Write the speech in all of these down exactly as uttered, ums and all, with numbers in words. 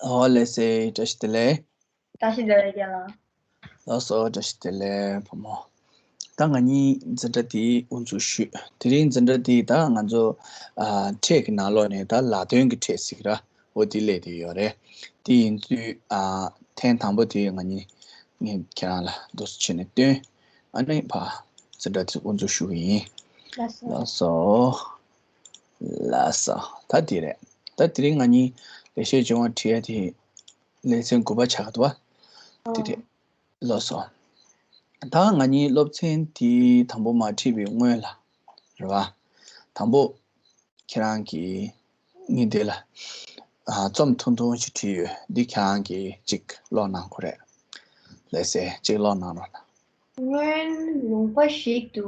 ཨོ་ལགས་སེ། བཀྲ་ཤིས་བདེ་ལེགས། བཀྲ་ཤིས་བདེ་ལེགས་རྒན་ལགས། ལགས་སོ། བཀྲ་ཤིས་བདེ་ལེགས་བུ་མོ། ད་ང་གཉིས་འཛིན་གྲྭ་འདིའི་དབུ་འཛུགས་ཞུས། དེ་རིང་འཛིན་གྲྭ་འདི་ད་ང་ཚོ་ཨ་ཕྲད་ཀྱི་ནང་ལོགས་ནས་ད་ལ་དོན་གྱི་ཕྲད་ཟེར་གྱི་ར། འོ་དེ་སླེབས་བསྡད་ཡོད་རེད། དེ་ཡིན་དུས་ཨ་ཐེངས་དང་པོ་དེ་ང་གཉིས་ངས་ཁྱེད་རང་ལ་འདུག་སེ་བྱས་ནས་སྟོན། ཨ་ནི་ཕར་འཛིན་གྲྭ་དེ་དབུ་འཛུགས་ཞུ་གི་ཡིན། ལགས་སོ། ལགས་སོ། ལགས་སོ། ད་དེ་རེད། ད་དེ་རིང་ང་གཉིས་ལེགས་བཤད་ལྗོན་དབང་ཁྲིད་ཡ་དེ་ལེ་ཚན་དགུ་པ་ཆགས་འདུག་བ། དེ་རེད། ལགས་སོ། ད་ང་གཉིས་སློབ་ཚན་དེ་དང་པོ་མ་ཁྲིད་པའི་སྔོན་ལ་རེད་བ། དང་པོ་ཁྱེད་རང་གིས་ངས་འདི་ལ་ཨ་རྩོམ་ཐུང་ཐུང་ཞིག་བྲིས་ཡོད། འདི་ཁྱེད་རང་གིས་གཅིག་ཀློག་གནང་དགོས་རེད། ལགས་སེ། གཅིག་ཀློག་གནང་རོགས་གནང་། སྔོན་ལུང་པ་ཞིག་ཏུ་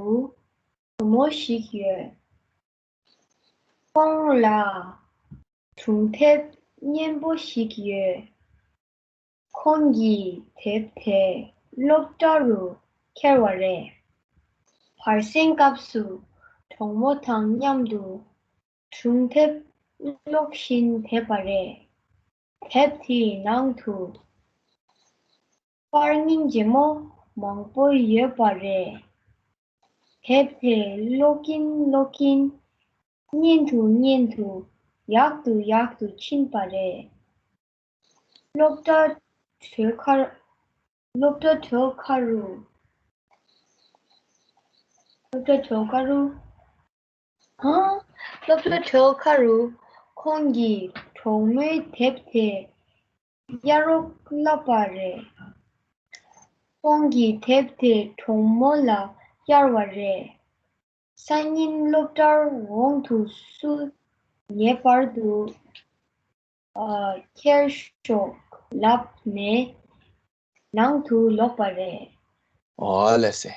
བུ་མོ་ཞིག་ཡོད། ཁོང་ལ་སྒྲུང་དེབ་སྙན་པོ་ཞིག་ཡོད། ཁོང་གིས་དེབ་དེ་སློབ་གྲྭ་རུ་འཁྱེར་བ་རེད། བར་གསེང་སྐབས་སུ་གྲོགས་མོ་དང་མཉམ་དུ་སྒྲུང་དེབ་ཀློག་བཞིན་བསྡད་པ་རེད། དེབ་དེའི་ནང་དུ་པར་རྙིང་རྗེ་མོ་མང་པོ་ཡོད་པ་རེད། དེབ་དེ་ཀློག་གིན་ཀློག་གིན་སྙན་དུ་སྙན་དུ་ཡག་ཏུ་ཡག་ཏུ་ཕྱིན་པ་རེད། སློབ་གྲྭ་གྲོལ་ཁར། སློབ་གྲྭ་གྲོལ་ཁ་རུ། སློབ་གྲྭ་གྲོལ་ཁ་རུ། ཧ། སློབ་གྲྭ་གྲོལ་ཁ་རུ་ཁོང་གིས་གྲོགས་མོའི་དེབ་དེ་གཡར་རོགས་ལབ་པ་རེད། ཁོང་གིས་དེབ་དེ་གྲོགས་མོ་ལ་གཡར་བ་རེད། སང་ཉིན་སློབ་གྲྭར་འོང་དུས་སུ་ངེས་པར་དུ་ཨ་འཁྱེར་ཤོག་ལབ་ནས་ནང་དུ་ལོག་པ་རེད། ཨོ་ལགས་སེ།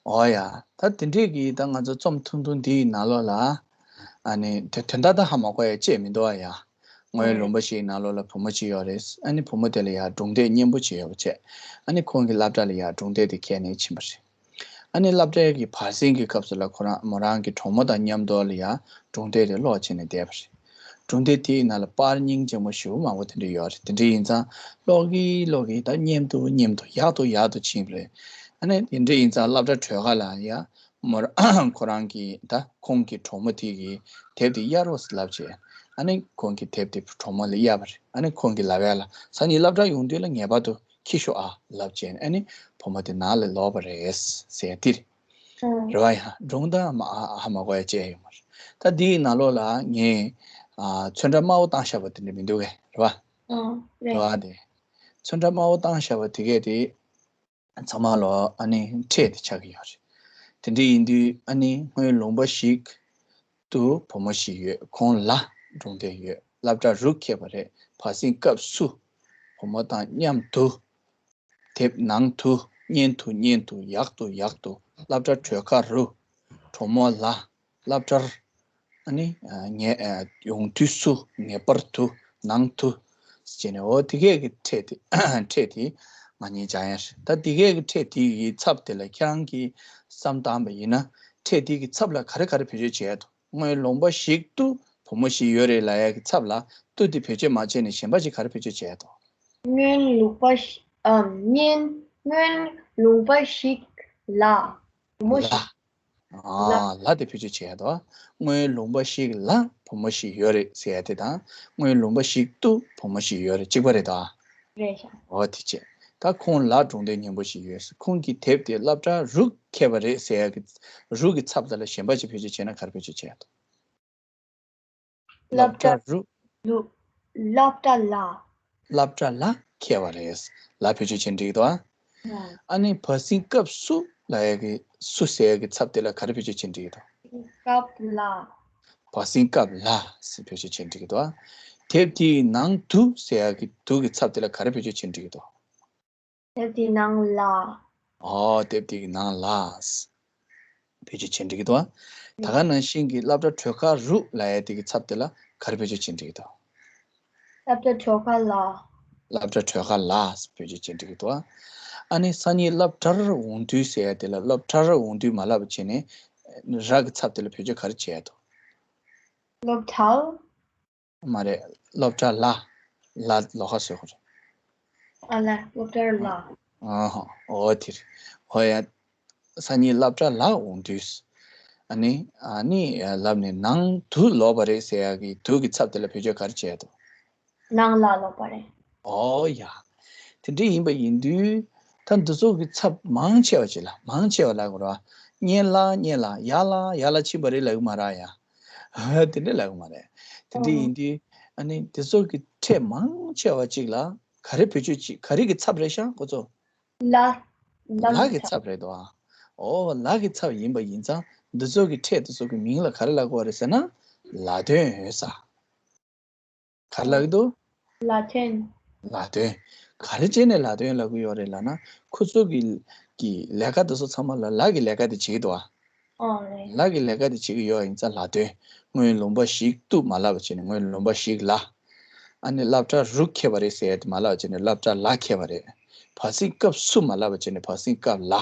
ཨོ་ཡ། ད་དེ་འདྲས་ཀྱི་ད་ང་ཚོ་རྩོམ་ཐུང་ཐུང་འདིའི་ནང་ལོགས་ལ་ཨ་ནི་དེ་དོན་དག་ད་ཧ་མ་གོ་ཡ་ཅེས་མི་འདུག་ཨ་ཡ། སྔོན་ལུང་པ་ཞིག་ནང་ལོགས་ལ་བུ་མོ་ཅིག་ཡོད་རེད། ཨ་ནི་བུ་མོ་དེ་ལ་ཡ་སྒྲུང་དེབ་སྙན་པོ་ཅིག་ཡོད་པ་བྱས། ཨ་ནི་ཁོང་གི་སློབ་གྲྭ་ལ་ཡ་སྒྲུང་དེབ་དེ་ཁྱེར་ནས་ཕྱིན་པ་རེད། ཨ་ནི་སློབ་གྲྭའི་གི་བར་གསེང་གི་སྐབས་སུ་ལ་ཁོ་རང་མོ་རང་གི་གྲོགས་མོ་དང་མཉམ་དུ་ལ་ཡ་སྒྲུང་དེབ་དེ་ཀློག་བྱས་ནས་བསྡད་པ་རེད། སྒྲུང་དེབ་དེའི་ནང་ལ་པར་རྙིང་རྗེ་མོ་ཞེ་པོ་མང་པོ་དེ་འདྲ་ཡོད་རེད། དེ་འདྲ་ཡིན་ཙང་ཀློག་གིན་ཀློག་གིན་ད་སྙན་དུ་སྙན་དུ་ཡག་ཏུ་ཡག་ཏུ་ཕྱིན་པ་རེད། ཨ་ནི་དེ་འདྲ་ཡིན་ཙང་སློབ་གྲྭ་གྲོལ་ཁ་ལ་ཡ་མོ་རང་ཁོ་རང་གི་ད་ཁོང་གི་གྲོགས་མོ་དེ་གི་དེབ་དེ་གཡར་རོགས་ལབ་བྱས། ཨ་ནི་ཁོང་གི་དེབ་དེ་གྲོགས་མོ་ལ་གཡར་བ་རེད། ཨ་ནི་ཁོང་གིས་ལབ་ཡ་ལ་སང་ཉིན་སློབ་གྲྭ་ཡོང་དུས་ལ་ངེས་པར་དུ་འཁྱེར་ཤོག་ཨ་ལབ་བྱས་ནས། ཨ་ནི་བུ་མོ་དེ་ནང་ལ་ལོག་པ་རེད་ཟེར་དེ་རེད། ཨང་། རེད་བ། ཡ་སྒྲུང་ད་མ་ཨ་ཧ་མ་གོ་ཡ་ཅི་ཡང་ཡོད་མ་རེད། ད་འདིའི་ནང་ལོགས་ལ་ངས་ཨ་ཚོན་ཁྲ་དམར་པོ་བཏང་བཞག་པ་དེ་འདྲ་མི་འདུག་གས། རེད་བ། ཨང་། རེད། རེད་བ། དེ་ཚོན་ཁྲ་དམར་པོ་བཏང་བཞག་པ་དེ་གས་དེ་ཚང་མ་ལོ་ཨ་ནི་ཕྲད་དེ་ཆགས་ཀྱི་ཡོད་རེད། དེ་འདྲ་ཡིན་དུས་ཨ་ནི་སྔོན་ལུང་པ་ཞིག་ཏུ་བུ་མོ་ཞིག་ཡོད། ཁོང་ལ་སྒྲུང་དེབ་ཡོད། སློབ་གྲྭ་རུ་འཁྱེར་བ་རེད། བར་གསེང་སྐབས་སུ་བུ་མོ་དང་མཉམ་དུ་དེབ་ནང་དུ་སྙན་དུ་སྙན་དུ་ཡག་ཏུ་ཡག་ཏུ་སློབ་གྲྭ་གྲོལ་ཁ་རུ་གྲོགས་མོ་ལ་སློབ་གྲྭར་ཨ་ནི་ཨ་ངེས་ཨ་ཡོང་དུས་སུ་ངེས་པར་དུ་ནང་དུ་ཟེར་ནས། འོ་དེ་གས་ཀྱི་ཕྲད་དེ་ཕྲད་དེ་ང་གཉིས་སྦྱང་ཡ་རེད། ད་དེ་གས་ཀྱི་ཕྲད་དེ་ཡི་ཚབ་དེ་ལ་ཁྱེད་རང་གིས་བསམ་བཏང་བ་ཡིན་ན་ཕྲད་དེ་གི་ཚབ་ལ་ག་རེ་ག་རེ་བེད་སྤྱོད་བྱས་འདུག་སྔོན་ལུང་པ་ཞིག་ཏུ་བུ་མོ་ཞིག་ཡོད་རེད་ལབ་ཡ་གི་ཚབ་ལ་ཏུ་དེ་བེད་སྤྱོད་མ་བྱས་ནས་གཞན་པ་ཞིག་ག་རེ་བེད་སྤྱོད་བྱས་འདུག་སྔོན་ལུང་པ་ཞིག་ཨམ་སྔོན་སྔོན་ལུང་པ་ཞིག་ལ་བུ་མོ་ལ། ཞིག་ཨ་ལ་དེ་བེད་སྤྱོད་བྱས་འདུག་སྔོན་ལུང་པ་ཞིག་ལ་བུ་མོ་ཞིག་ཡོད་རེད་ཟེར་ཡ་དེ་དང་། སྔོན་ལུང་པ་ཞིག་ཏུ་བུ་མོ་ཞིག་ཡོད་རེད། གཅིག་པ་རེད་དོ། རེད་ཤག་འོ་དེ་བྱས། ད་ཁོང་ལ་སྒྲུང་དེབ་སྙན་པོ་ཞིག་ཡོད། ཁོང་གི་དེབ་དེ་སློབ་གྲྭ་རུ་འཁྱེར་བ་རེད་ཟེར་ཡ་གི་རུ་གི་ཚབ་དེ་ལ་གཞན་པ་ཞིག་བེད་སྤྱོད་བྱས་ན་ག་རེ་བེད་སྤྱོད་བྱས་འདུག་སློབ་གྲྭ་རུ། ལུ། སློབ་གྲྭ་ལ། སློབ་གྲྭ་ལ་འཁྱེར་བ་རེད། ལ་བེད་སྤྱོད་བྱེད་འགྲིག་འདུག་ཨ། ཨ་ནི་བར་གསེང་སྐབས་སུ་ལབ་ཡ་གི་སུ་ཟེར་ཡ་གི་ཚབ་དེ་ལ་ག་རེ་བེད་སྤྱོད་བྱེད་འགྲིག་འདུག་སྐབས་ལ། བར་གསེང་སྐབས་ལ་ཟེར་བེད་སྤྱོད་བྱེད་འགྲིག་འདུག་ཨ། དེབ་དེའི་ནང་དུ་ཟེར་ཡ་གི་དུ་གི་ཚབ་དེ་ལ་ག་རེ་བེད་སྤྱོད་བྱེད་འགྲིག་འདུག་དེབ་དེའི་ནང་ལ། ཨོ། དེབ་དེ་གི་ནང་ལ་བེད་སྤྱོད་བྱེད་འགྲིག་གི་འདུག་ད་ག་ནང་བཞིན་གྱི་སློབ་གྲྭ་གྲོལ་ཁ་རུ་ལབ་ཡ་དེ་གི་ཚབ་དེ་ལ་ག་རེ་བེད་སྤྱོད་བྱེད་འགྲིག་གི་འདུག་སློབ་གྲྭ་གྲོལ་ཁ་ལ། སློབ་གྲྭ་གྲོལ་ཁ་ལ་བེད་སྤྱོད་བྱེད་འགྲིག་གི་འདུག་ཨ་ནི་སང་ཉིན་སློབ་གྲྭར་འོང་དུས་ཟེར་ཡ་དེ་ལ་སློབ་གྲྭར་འོང་དུས་མ་ལབ་པ་བྱས་ནས་ར་གི་ཚབ་དེ་ལ་བེད་སྤྱོད་ག་རེ་བྱེད་ཡ་འདུག་སློབ་གྲྭ། མ་རེད། སློབ་གྲྭ་ལ། ལ་ལོགས་ཀ་བཟོས་ཁོ་རེད། ཨ་ལ་སློབ་གྲྭར་ལ། ཨ་ཧ། འོ་དེ་རེད། འོ་ཡ། སང་ཉིན་སློབ་གྲྭ་ལ་འོང་དུས། ཨ་ནི་ཨ་ནི་ལབ་ནས་ནང་དུ་ལོག་པ་རེད་ཟེར་ཡག་གི་དུ་གི་ཚབ་དེ་ལ་བེད་སྤྱོད་ག་རེ་བྱས་འདུག་ནང་ལ་ལོག་པ་རེད། ཨོ་ཡ། དེ་འདྲ་ཡིན་པ་ཡིན་དུས། ད་འདི་ཚོ་གི་ཚབ་མང་ཆེ་བ་ཅིག་ལ་མང་ཆེ་བ་ལ་གོ་ར། གཉེན་ལ་གཉེན་ལ་ཡ་ལ་ཡ་ལ་ཕྱིན་པ་རེད་ལབ་གི་མ་ར་ཡ། དེ་འདྲ་ལབ་གི་མ་རེད། དེ་འདྲ་ཡིན་དུས། ཨ་ནི་འདི་ཚོ་གི་ཕྲད་མང་ཆེ་བ་ཅིག་ལ་ག་རེ་བེད་སྤྱོད་ཅིག་ག་རེ་གི་ཚབ་རེད་ཤག་ཁོ་ཚོ། ལ། ལ་གི་ཚབ་རེད་དོ། ཨོ་ལ་གི་ཚབ་ཡིན་པ་ཡིན་ཙང་འདི་ཚོ་གི་ཕྲད་འདི་ཚོ་གི་མིང་ལ་ག་རེ་ལབ་དགོས་རེད་ཟེར་ན། ལ་དོན་ཡོད་ས། ག་རེ་ལབ་ཀྱི་འདུག་ལ་དོན། ལ་དོན། ག་རེ་བྱས་ནས་ལ་དོན་ལབ་ཀྱི་ཡོད་རེད་ལབ་ན། ཁོ་ཚོ་གི་གི་ལས་ཀ་དེ་ཚོ་ཚང་མ་ལ་ལ་གི་ལས་ཀ་དེ་བྱེད་ཀྱི་འདུག་ཨ། ཨོ་རེད། ལ་གི་ལས་ཀ་དེ་བྱེད་ཀྱི་ཡོད་ཡིན་ཙང་ལ་དོན། སྔོན་ལུང་པ་ཞིག་ཏུ་མ་ལབ་པ་བྱས་ནས་སྔོན་ལུང་པ་ཞིག་ལ། ཨ་ནི་སློབ་གྲྭ་རུ་འཁེལ་བ་རེད་ཟེར་ཡ་དེ་མ་ལབ་པ་བྱས་ནས་སློབ་གྲྭ་ལ་འཁེལ་བ་རེད། བར་གསེང་སྐབས་སུ་མ་ལབ་པ་བྱས་ནས་བར་གསེང་སྐབས་ལ།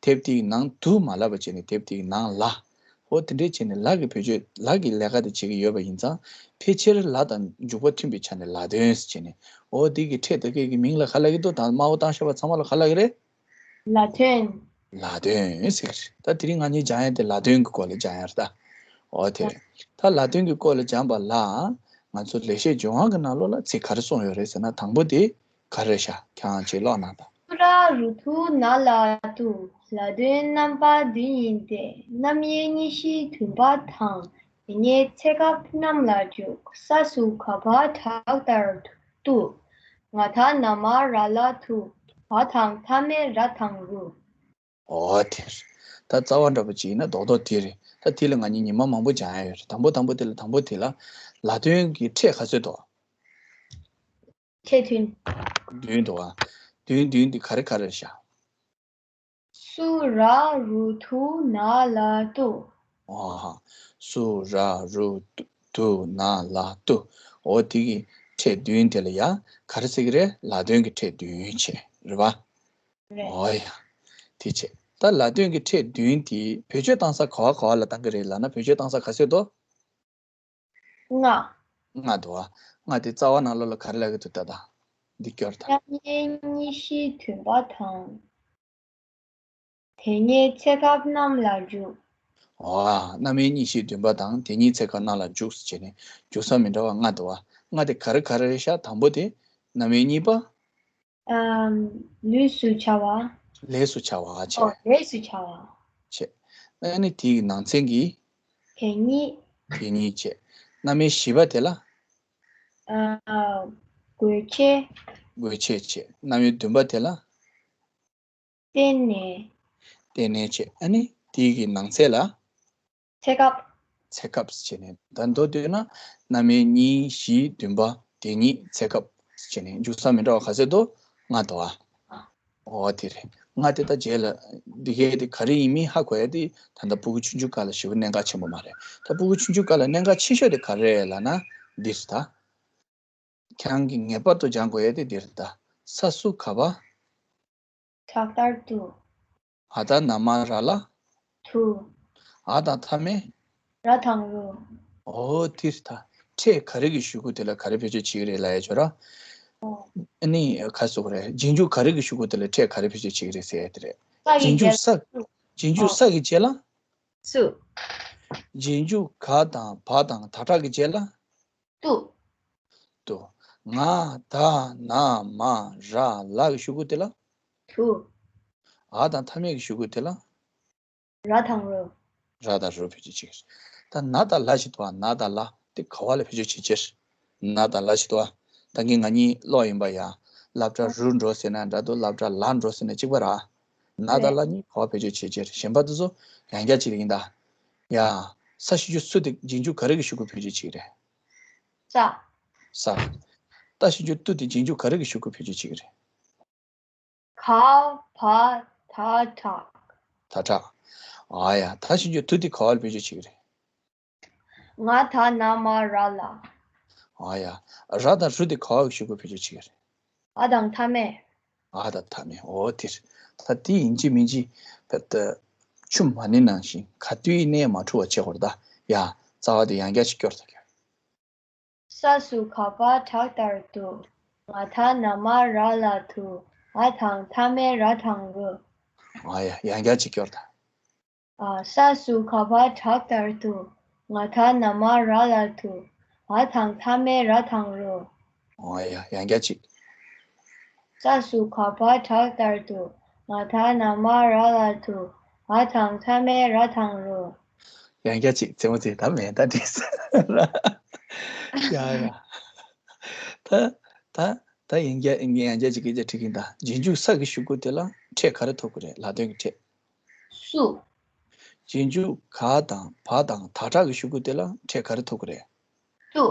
དེབ་དེའི་ནང་དུ་མ་ལབ་པ་བྱས་ནས་དེབ་དེའི་ནང་ལ། འོ་དེ་འདྲས་བྱས་ནས་ལ་གི་བེད་སྤྱོད་ལ་གི་ལས་ཀ་དེ་བྱེད་ཀྱི་ཡོད་པ་ཡིན་ཙང་ཕལ་ཆེར་ལ་དང་འཇུག་པ་མཐུན་པའི་ཆ་ནས་ལ་དོན་ཟེར་བྱས་ནས། འོ་དེ་གི་ཕྲད་དེ་གའི་གི་མིང་ལ་ག་ལབ་ཀྱི་འདུག་ད་དམར་པོ་བཏང་བཞག་པ་ཚང་མ་ལ་ག་ལབ་ཀྱི་རེད། ལ་དོན། ལ་དོན་ཟེར་གི་རེད། ད་དེ་རིང་ང་གཉིས་སྦྱང་ཡ་དེ་ལ་དོན་གྱི་སྐོར་ལ་སྦྱང་ཡ་རེད་ད། འོ་དེ་རེད། ད་ལ་དོན་གྱི་སྐོར་ལ་སྦྱངས་པ་ལ། ང་ཚོ་ལེགས་བཤད་ལྗོན་དབང་གི་ནང་ལོགས་ལ་ཚིག་ག་རེ་གསུངས་ཡོད་རེད་ཟེར་ན། དང་པོ་དེ་ག་རེ་རེད་ཤག་ཁྱེད་རང་ཅིག་ཀློག་གནང་དང་། སུ་ར་རུ་ཐུ་ན་ལ་ཏུ། ལ་དོན་རྣམ་པ་བདུན་ཡིན་ཏེ། རྣམ་དབྱེ་གཉིས་བཞི་བདུན་པ་དང་། དེ་ཉིད་ཚེ་སྐབས་རྣམས་ལ་འཇུག་ས་སུ་ག་བ་དྲག་ལྟར་ཏུ། ང་ད་ན་མ་ར་ལ་ཐུ། བ་དང་མཐའ་མེད་ར་དང་རུ། འོ་དེ་རེད། ད་རྩ་བ་འདྲ་པོ་ཅིག་ཡིན་ན་རྡོག་རྡོག་དེ་རེད། ད་དེ་ལ་ང་གཉིས་ཉི་མ་མང་པོ་སྦྱང་ཡ་ཡོད་རེད། དང་པོ་དང་པོ་དེ་ལ་དང་པོ་དེ་ལ་ལ་དོན་གྱི་ཕྲད་ག་ཚོད་འདུག་ཕྲད་བདུན། བདུན་འདུག་ཨ། བདུན་བདུན་འདི་ག་རེ་ག་རེ་རེད་ཤག་སུ་ར་རུ་ཐུ་ན་ལ་ཏུ། ཨ་ཧ། སུ་ར་རུ་ཐུ་ན་ལ་ཏུ། འོ་དེ་གི་ཕྲད་བདུན་དེ་ལ་ཡ་ག་རེ་ཟེར་གི་རེད། ལ་དོན་གྱི་ཕྲད་བདུན་བྱས་རེད་པ། རེད། འོ་ཡ། དེ་བྱས། ད་ལ་དོན་གྱི་ཕྲད་བདུན་དེ་བེད་སྤྱོད་བཏང་ས་ག་བ་ག་བ་ལ་བཏང་གི་རེད་ལབ་ན། བེད་སྤྱོད་བཏང་ས་ག་ཚོད་འདུག་ལྔ། ལྔ་འདུག་ཨ། ལྔ་དེ་རྩ་བ་ནང་ལོགས་ལ་ག་རེ་ལབ་ཀྱི་འདུག་ད་ལྟ་འདི་སྐྱོར་དང་། རྣམ་དབྱེ་གཉིས་བཞི་བདུན་པ་དང་། དེ་ཉིད་ཚེ་སྐབས་རྣམས་ལ་འཇུག་འོ་ཨ། རྣམ་དབྱེ་གཉིས་བཞི་བདུན་པ་དང་དེ་ཉིད་ཚེ་སྐབས་རྣམས་ལ་འཇུག་ཟེར་བྱས་ནས་འཇུག་ས་མི་འདྲ་བ་ལྔ་འདུག་ཨ། ལྔ་དེ་ག་རེ་ག་རེ་རེད་ཤག་དང་པོ་དེ་རྣམ་དབྱེ་གཉིས་པ། ཨམ། ལས་སུ་བྱ་བ། ལས་སུ་བྱ་བ་བྱས། ཨོ། ལས་སུ་བྱ་བ། བྱས། ཨ་ནི་དེའི་ནང་ཚན་གྱི། དེ་ཉིད། དེ་ཉིད་བྱས། རྣམ་དབྱེ་བཞི་པ་དེ་ལ། ཨ། དགོས་ཆེད། དགོས་ཆེད་བྱས། རྣམ་དབྱེ་བདུན་པ་དེ་ལ། བརྟེན་ནས། བརྟེན་ནས་བྱས། ཨ་ནི་དེའི་གི་ནང་ཚན་ལ། ཚེ་སྐབས། ཚེ་སྐབས་བྱས་ནས་ད་མདོར་བསྡུས་ན་རྣམ་དབྱེ་གཉིས་བཞི་བདུན་པ་དེ་ཉིད་ཚེ་སྐབས་བྱས་ནས་འཇུག་ས་མི་འདྲ་བ་ག་ཚོད་འདུག་ལྔ་འདུག་ཨ། འོ་དེ་རེད། ལྔ་དེ་ད་རྗེས་ལ་འདི་གའི་དེ་ག་རེ་ཡིན་མིན་ཧ་གོ་ཡ་དེ་ད་ལྟ་སྤུ་གུ་ཆུང་ཆུང་སྐབས་ལ་ཞེ་པོ་གནད་འགག་ཆེན་པོ་མ་རེད། ད་སྤུ་གུ་ཆུང་ཆུང་སྐབས་ལ་གནད་འགག་ཆེ་ཤོས་དེ་ག་རེ་རེད་ལབ་ན་འདི་རེད་ད། ཁྱེད་རང་གིས་ངེས་པར་དུ་སྦྱང་དགོས་ཡ་དེ་འདི་རེད་ད། ས་སུ་ག་བ། དྲག་ལྟར་དུ། འ་ད་ན་མ་ར་ལ། ཐུ། འ་དང་མཐའ་མེད། ར་དང་རུ། འོ་དེ་རེད་ད། ཕྲད་ག་རེ་གི་གཞུག་གུ་དེ་ལ་ག་རེ་བེད་སྤྱོད་བྱེད་ཀྱི་རེད་ལབ་ཡ་ཅོ་ར། ཨོ། ཨ་ནི་ག་རེ་ཟེར་དགོས་རེད། རྗེས་འཇུག་ག་རེ་གི་གཞུག་གུ་དེ་ལ་ཕྲད་ག་རེ་བེད་སྤྱོད་བྱེད་ཀྱི་རེད་ཟེར་ཡ་དེ་རེད། ས་གི་རྗེས་འཇུག་རྗེས་ས། ལ། རྗེས་འཇུག་ཨོ། ས་གི་རྗེས་ལ། སུ། རྗེས་འཇུག་ག་དང་བ་དང་ད་དྲག་གི་རྗེས་ལ། ཏུ། ཏུ། ང་ད་ན་མ་ར་ལ་གི་གཞུག་གུ་དེ་ལ། ཐུ། འ་དང་མཐའ་མེད་ཀྱི་གཞུག་གུ་དེ་ལ། ར་དང་རུ། ར་དང་རུ་བེད་སྤྱོད་བྱེད་ཀྱི་རེད། ད་ན་དང་ལ་ཞིག་འདུག་ཨ། ན་དང་ལ་དེ་ག་བ་ལ་བེད་སྤྱོད་བྱེད་ཀྱི་རེད། ན་དང་ལ་ཞིག་འདུག་ཨ། ད་གིན་ང་གཉིས་ཀློག་ཡིན་པ་ཡ། སློབ་གྲྭ་རུ་འགྲོ་ཟེར་ན་འདྲ་འདུག་སློབ་གྲྭ་ལ་འགྲོ་ཟེར་ན་གཅིག་པ་ར། ན་དང་ལ་གཉིས་ག་བ་བེད་སྤྱོད་བྱེད་ཀྱི་རེད། གཞན་པ་དེ་ཚོ་ཡང་བསྐྱར་བྱེད་ཀྱི་ཡིན་ད། ཡ། ས་ཞབས་ཀྱུ་སུ་དེ་རྗེས་འཇུག་ག་རེ་གི་གཞུག་གུ་བེད་སྤྱོད་བྱེད་ཀྱི་རེད། ས། ས། ད་ཞབས་ཀྱུ་ཏུ་དེ་རྗེས་འཇུག་ག་རེ་གི་གཞུག་གུ་བེད་སྤྱོད་བྱེད་ཀྱི་རེད། ག་བ་ད་དྲག་ད་དྲག་ཨ་ཡ། ད་ཞབས་ཀྱུ་ཏུ་དེ་ག་བ་ལ་བེད་སྤྱོད་བྱེད་ཀྱི་རེད། ང་ད་ན་མ་ར་ལ། ཨ་ཡ། ར་དང་རུ་དེ་ག་བ་གི་གཞུག་གུ་བེད་སྤྱོད་བྱེད་ཀྱི་རེད། འ་དང་མཐའ་མེད། འ་དང་མཐའ་མེད། འོ་དེ་རེད། ད་དེ་ཡིན་གཅིག་མིན་གཅིག་བེད་ད། ཆུ་མ་ནི་ནང་བཞིན་ག་དུས་ཡིན་ནའི་མ་འཁྲུལ་བ་བྱེད་དགོས་རེད་ད། ཡ། རྩ་བ་དེ་ཡང་བསྐྱར་ཅིག་སྐྱོར་ད་ཀྱང་། ས། ས་སུ་ག་པ་བྲག་ལྟར་དུ། ང་ད་ན་མ་ར་ལ་དུ། འ་དང་མཐའ་མེད་ར་དང་རུ། ཨ་ཡ། ཡང་བསྐྱར་ཅིག་སྐྱོར་དང་། ཨ། ས་སུ་ག་པ་བྲག་ལྟར་དུ། ང་ད་ན་མ་ར་ལ་དུ། འ་དང་མཐའ་མེད་ར་དང་རུ། ཨ་ཡ། ཡང་བསྐྱར་ཅིག་ས་སུ་ག་པ་བྲག་ལྟར་དུ། ང་ད་ན་མ་ར་ལ་དུ། འ་དང་མཐའ་མེད་ར་དང་རུ། ཡང་བསྐྱར་ཅིག་རྩེད་མོ་རྩེ་ད་མེད་ད་འགྲིག་ས་ར། ཡ་ཡ། ད་ད་ད་ཡང་བསྐྱར་ཡང་བསྐྱར་ཅིག་སྐད་ཆ་དྲི་གིན་ད། རྗེས་འཇུག་ས་གི་གཞུག་གུ་དེ་ལ་ཕྲད་ག་རེ་ཐོབ་གི་རེད། ལ་དོན་གྱི་ཕྲད། སུ། རྗེས་འཇུག་ག་དང་བ་དང་ད་དྲག་གི་གཞུག་གུ་དེ་ལ་ཕྲད་ག་རེ་ཐོབ་ཀྱི་རེད། དུ།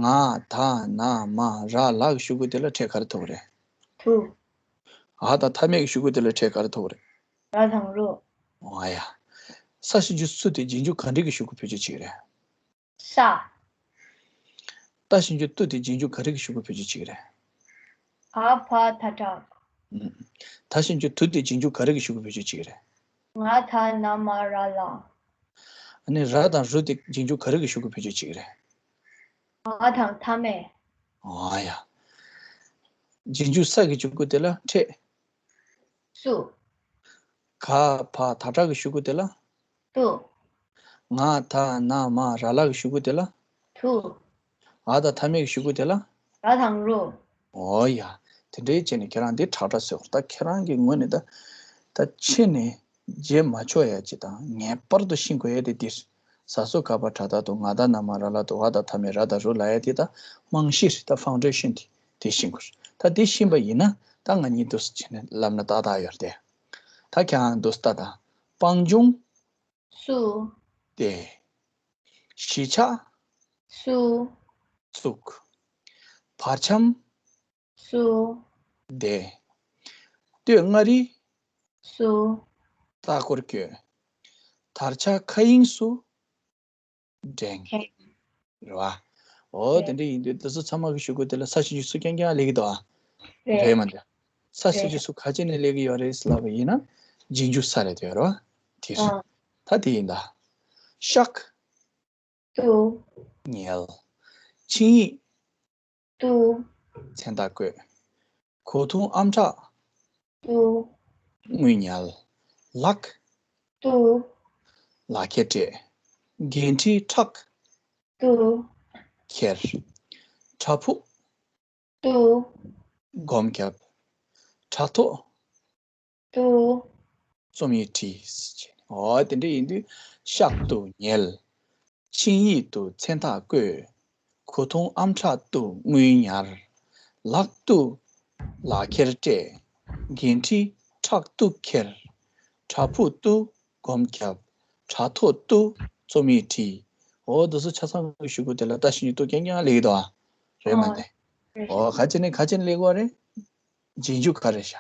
ང་ད་ན་མ་ར་ལ་གི་གཞུག་གུ་དེ་ལ་ཕྲད་ག་རེ་ཐོབ་ཀྱི་རེད། དུ། འ་དང་མཐའ་མེད་ཀྱི་གཞུག་གུ་དེ་ལ་ཕྲད་ག་རེ་ཐོབ་ཀྱི་རེད། ར་དང་རུ། ཨ་ཡ། ས་ཞབས་ཀྱུ་སུ་དེ་རྗེས་འཇུག་ག་འབྲས་ཀྱི་གཞུག་གུ་བེད་སྤྱོད་བྱེད་ཀྱི་རེད། ས། ཏ་ཞབས་ཀྱུ་ཏུ་དེ་རྗེས་འཇུག་ག་རེ་གི་གཞུག་གུ་བེད་སྤྱོད་བྱེད་ཀྱི་རེད། ག་བ་ད་དྲག་ཨུམ། ད་ཞབས་ཀྱུ་དུ་དེ་རྗེས་འཇུག་ག་རེ་གི་གཞུག་གུ་བེད་སྤྱོད་བྱེད་ཀྱི་རེད། ང་ད་ན་མ་ར་ལ། ཨ་ནི་ར་དང་རུ་དེ་རྗེས་འཇུག་ག་རེ་གི་གཞུག་གུ་བེད་སྤྱོད་བྱེད་ཀྱི་རེད། འ་དང་མཐའ་མེད། ཨ་ཡ། རྗེས་འཇུག་ས་གི་གཞུག་གུ་དེ་ལ་ཕྲད། སུ། ག་བ་ད་དྲག་གི་གཞུག་གུ་དེ་ལ། དུ། ང་ད་ན་མ་ར་ལ་གི་གཞུག་གུ་དེ་ལ། དུ། འ་དང་མཐའ་མེད་ཀྱི་གཞུག་གུ་དེ་ལ། ར་དང་རུ། ཨོ་ཡ། དེ་འདྲའི་བྱས་ནས་ཁྱེད་རང་འདི་དྲག་དྲག་ཟེར་བ། ད་ཁྱེད་རང་གི་ངོས་ནས་ད་ད་ཕྱི་ནས་བརྗེད་མ་ཆོག་ཡ་ཅིག་དང་ངེས་པར་དུ་ཤེས་དགོས་ཡ་དེ་འདིར། ས་སུ་ག་བ་དྲག་དྲག་དུ། ང་ད་ན་མ་ར་ལ་དུ། འ་དང་མཐའ་མེད་ར་དང་རུ་ལབ་ཡ་དེ་ད་རྨང་གཞི་རེད། ད་ཕའུན་ཌེ་ཤན་དེ་དེ་ཤེས་དགོས་རེད། ད་དེ་ཤེས་པ་ཡིན་ན་ད་ང་གཉིས་འདུག་སེ་བྱས་ནས་ལབ་ན་ཏག་ཏག་ཡོད་རེད་དེ། ད་ཁྱེད་རང་འདུག་སེ་ལྟ་དང་། སྤང་ལྗོངས། སུ། དེ། གཞིས་ཆགས། སུ། བཙུགས། བར་ཁྱམས། སུ། དེ། སྟོད་མངའ་རིས། སུ། ལྟ་སྐོར་སྐྱོད། དར་ཆ་མཁའ་དབྱིངས་སུ། འགྲེང་། འགྲེང་། རེད་བ། འོ་རེད། དེ་འདྲ་ཡིན་དུས་དེ་ཚོ་ཚང་མ་གི་གཞུག་གུ་དེ་ལ་ས་ཞབས་ཀྱུ་སུ་རྐྱང་རྐྱང་སླེབས་ཀྱི་འདུག་ཨ། རེད། རེད་མ་འདྲ། ས་ཞབས་ཀྱུ་རེད། སུ་ག་བྱས་ནས་སླེབས་ཀྱི་ཡོད་རེད་ལབ་པ་ཡིན་ན། རྗེས་འཇུག་ས་རེད་དེ་རེད་བ། དེ་རེད། ཨ། ད་དེ་ཡིན་ད། གཤགས། དུ། ཉལ། ཆིངས་ཡིག་དུ། མཚན་རྟགས་བཀོད། གོས་ཐུང་ཨམ་ཕྲག་དུ། དངུལ་ཉལ། ལག་དུ། ལག་ཁྱེར་སྤྲད། འགན་འཁྲི་ཕྲག་དུ། འཁྱེར། བྲག་ཕུག་དུ། སྒོམ་བརྒྱབ། དྲ་ཐོག་དུ། རྩོམ་ཡིག་བྲིས། ཨོ་དེ་འདྲ་ཡིན་དུས་གཤགས་ཏུ་ཉལ། ཆིངས་ཡིག་ཏུ་མཚན་རྟགས་བཀོད། གོས་ཐུང་ཨམ་ཕྲག་ཏུ་དངུལ་ཉར། ལག་ཏུ་ལག་ཁྱེར་སྤྲད། འགན་འཁྲི་ཕྲག་ཏུ་འཁྱེར། བྲག་ཕུག་ཏུ་སྒོམ་བརྒྱབ། དྲ་ཐོག་ཏུ་རྩོམ་ཡིག་བྲིས། ཨོ་དེ་ཚོ་ཆ་ཚང་གི་གཞུག་གུ་དེ་ལ་ད་ཞབས་ཀྱུ་ཏུ་རྐྱང་རྐྱང་སླེབས་ཀྱི་འདུག་ཨ། རེད་མ་རེད། ཨོ་ག་བྱས་ནས་ག་བྱས་ནས་སླེབས་ཀྱི་ཡོད་རེད། རྗེས་འཇུག་ག་རེད་ཤག་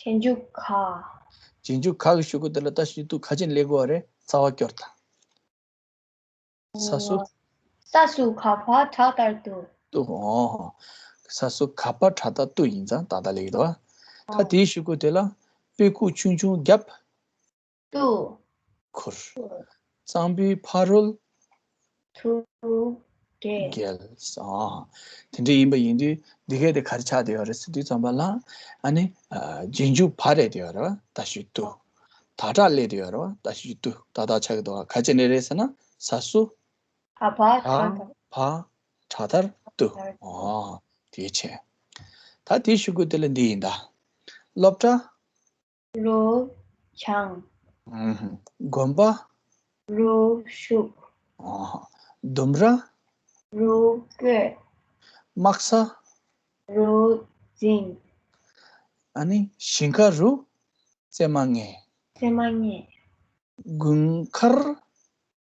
རྗེས་འཇུག་ག་རྗེས་འཇུག་ག་གི་གཞུག་གུ་དེ་ལ་ད་ཞབས་ཀྱུ་ཏུ་ག་བྱས་ནས་སླེབས་ཀྱི་ཡོད་རེད། རྩ་བ་སྐྱོར་དང་། ས་སུ། ས་སུ་ག་བ་བྲག་ལྟར་དུ། ཏུ། ཨོ། ས་སུ་ག་བ་བྲག་ལྟར་དུ་ཡིན་ཙང་ཏག་ཏག་སླེབས་ཀྱི་འདུག་ཨ། ད་ཨོ། དེའི་གཞུག་གུ་དེ་ལ་དཔེ་ཁུག་ཆུང་ཆུང་བརྒྱབ། ཏུ། ཁུར། གཙང་པོའི་ཕ་རོལ། ཏུ། བརྒལ། བརྒལ། ཨ། དེ་འདྲ་ཡིན་པ་ཡིན་དུས་འདི་གས་དེ་ག་རེ་ཆགས་བསྡད་ཡོད་རེད་ཟེར་དུས་ཙམ་པ་ལ་ཨ་ནི་ཨ་རྗེས་འཇུག་བ་རེད་བསྡད་ཡོད་རེད་བ། ད་ཞབས་ཀྱུ་ཏུ། ད་དྲག་སླེབས་བསྡད་ཡོད་རེད་བ། ད་ཞབས་ཀྱུ་ཏུ་ཏག་ཏག་ཆགས་ཀྱི་འདུག་བ། ག་བྱས་ནས་རེད་ཟེར་ན་ས་སུ། ག་བ་ད་བྲག་ལྟར། བ་བྲག་ལྟར་དུ། ཨ་དེ་བྱས། ད་དེའི་གཞུག་གུ་དེ་ལ་འདི་ཡིན་ད། སློབ་གྲྭ། རུ། བྱང་། ཨུམ། དགོན་པ། རུ་བཞུགས། ཨ། ལྡུམ་ར། རུ་བརྐོས། དམག་ས། རུ་འཛིངས། ཨ་ནི་ཞིང་ཁ་རུ། རྩེད་མ་རྔན། རྩེད་མ་རྔན། དགུན་ཁར།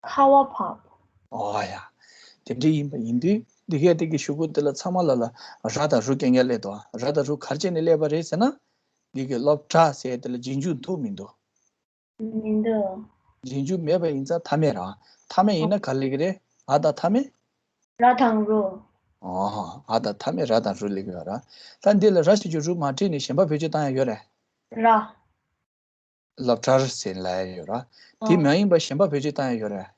ཁ་བ་བབས། ཨོ་ཡ། དེ་འདྲ་ཡིན་པ་ཡིན་དུས་འདི་གས་དེ་གི་གཞུག་གུ་དེ་ལ་ཚང་མ་ལ་ལ་ར་དང་རུ་རྐྱང་རྐྱང་སླེབས་འདུག་ར་དང་རུ་ག་རེ་བྱས་ནས་སླེབས་པ་རེད་ཟེར་ན། འདི་གི་སློབ་གྲྭ་ཟེར་དེ་ལ་རྗེས་འཇུག་འདུག་མི་འདུག་མི་འདུག་རྗེས་འཇུག་མེད་པ་ཡིན་ཙང་མཐའ་མེད་ར། མཐའ་མེད་ཡིན་ན་ག་རེ་སླེབས་ཀྱི་རེད། འ་དང་མཐའ་མེད། ར་དང་རུ། ཨོ། འ་དང་མཐའ་མེད་ར་དང་རུ་སླེབས་ཀྱི་ཡོད་ར། ད་འདི་ལ་ར་ཞབས་ཀྱུ་རུ་མ་བྲིས་ནས་གཞན་པ་བེད་སྤྱོད་བཏང་ཡ་ཡོད་རེད། ར། སློབ་གྲྭར་ཟེར་ལབ་ཡ་ཡོད་ར། དེ་ཨ། མ་ཡིན་པ་གཞན་པ་བེད་སྤྱོད་བཏང་ཡ་ཡོད་རེད།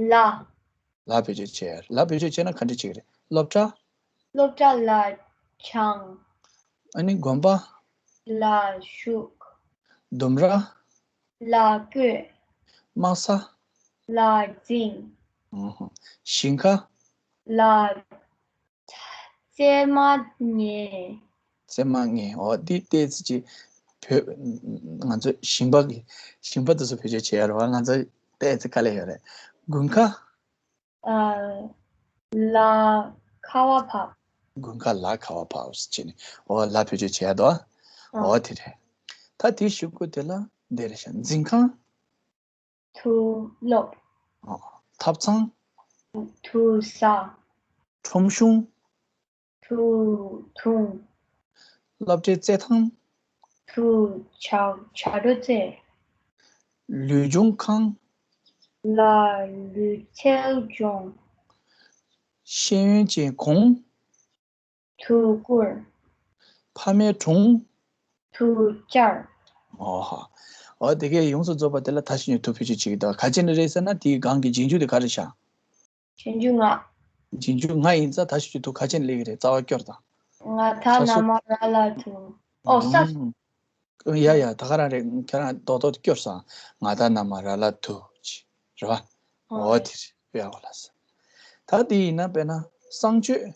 ལ། ལ་བེད་སྤྱོད་བྱས། ལ་བེད་སྤྱོད་བྱས་ན་ག་འདྲ་བྱེད་ཀྱི་རེད། སློབ་གྲྭ། སློབ་གྲྭ་ལ་སྦྱངས། ཨ་ནི་དགོན་པ། ལ་བཞུགས། ལྡུམ་ར། ལ་བཀོད། དམག་ས། ལ་འཛིང་། ཨུ་ཧུ། ཞིང་ཁ། ལ་རྩེད་མ་ཉལ། རྩེད་མ་ཉལ། འོ་འདི་ཏོག་ཙམ་ཅིག་བོད། ང་ཚོ་ཞིང་པ་གི་ཞིང་པ་དེ་ཚོ་བེད་སྤྱོད་བྱེད་ཡ་རེད་བ། ང་ཚོ་ཏོག་ཙམ་དཀའ་ལས་ཡོད་རེད། དགུན་ཁ། ཨ། ལ་ཁ་བ་བབས། དགུན་ཁ་ལ་ཁ་བ་བབས་ཟེར་བྱས་ནས་འོ་ལ་བེད་སྤྱོད་བྱེད་ཡ་འདུག་ཨ། འོ་དེ་རེད། ད་དེའི་གཞུག་གུ་དེ་ལ་འདི་རེད་ཤག་འཛིན་ཁང་། དུ་སློབ། ཨ། ཐབ་ཚང་། དུ་ཟ། ཁྲོམ་གཞུང་། དུ་འཐུང་། སློབ་གྲྭའི་རྩེད་ཐང་། དུ་བྱ་བྱ་དྲོ་རྩེ། ལུས་སྦྱོང་ཁང་། ལ་ལུས་རྩལ་སྦྱོང་། ཤེས་ཡོན་ཅན་གོང་། དུ་བཀུར། ཕ་མའི་དྲུང་། དུ་བཅར། ཨོ་ཧ། འོ་དེ་གས་ཡོངས་སུ་རྫོགས་པ་དེ་ལ་ད་གཞི་ནས་དུ་བེད་སྤྱོད་བྱེད་ཀྱི་འདུག་ག་ཅི་ནས་རེད་ཟེར་ན་དེའི་སྒང་གི་རྗེས་འཇུག་དེ་ག་རེ་བྱ། རྗེས་འཇུག་ང་། རྗེས་འཇུག་ང་ཡིན་ཙང་ད་གཞི་དུ་ག་ཅི་ནས་སླེབས་ཀྱི་རེད། རྩ་བ་སྐྱོར་དང་། ང་ད་ན་མ་ར་ལ་དུ། ཨོ་ས། ཡ་ཡ་ད་ག་རང་རེད། ཁྱེད་རང་རྡོག་རྡོག་སྐྱོར་སོང་། ང་ད་ན་མ་ར་ལ་དུ་ཅི་རེད་བ། འོ་དེ་རེད། དཔེ་ཡག་པོ་ལ་ཟེར། ད་དེ་ཡིན་ན་དཔེར་ན་གསང་སྤྱོད།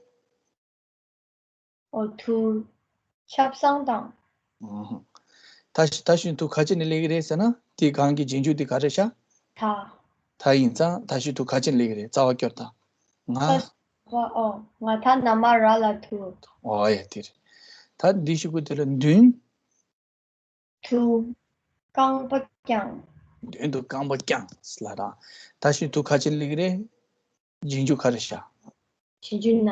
འོ་དུ། ཆབ་གསང་དང་། ད་ད་གཞི་དུ་ག་ཅི་ནས་སླེབས་ཀྱི་རེད་ཟེར་ན་དེའི་སྒང་གི་རྗེས་འཇུག་དེ་ག་རེ་བྱ། ད། ད་ཡིན་ཙང་ད་གཞི་དུ་ག་ཅི་ནས་སླེབས་ཀྱི་རེད། རྩ་བ་སྐྱོར་དང་། ང་། ད་ཨོ་ང་ད་ན་མ་ར་ལ་དུ། ཨོ་ཡ་དེ་རེད། ད་འདི་གཞུག་གུ་དེ་ལ་མདུན། དུ། རྐང་པ་བརྐྱངས། མདུན་དུ་རྐང་པ་བརྐྱངས་ལ་ར། ད་གཞི་དུ་ག་ཅི་ནས་སླེབས་ཀྱི་རེད། རྗེས་འཇུག་ག་རེ་བྱ། རྗེས་འཇུག་ན།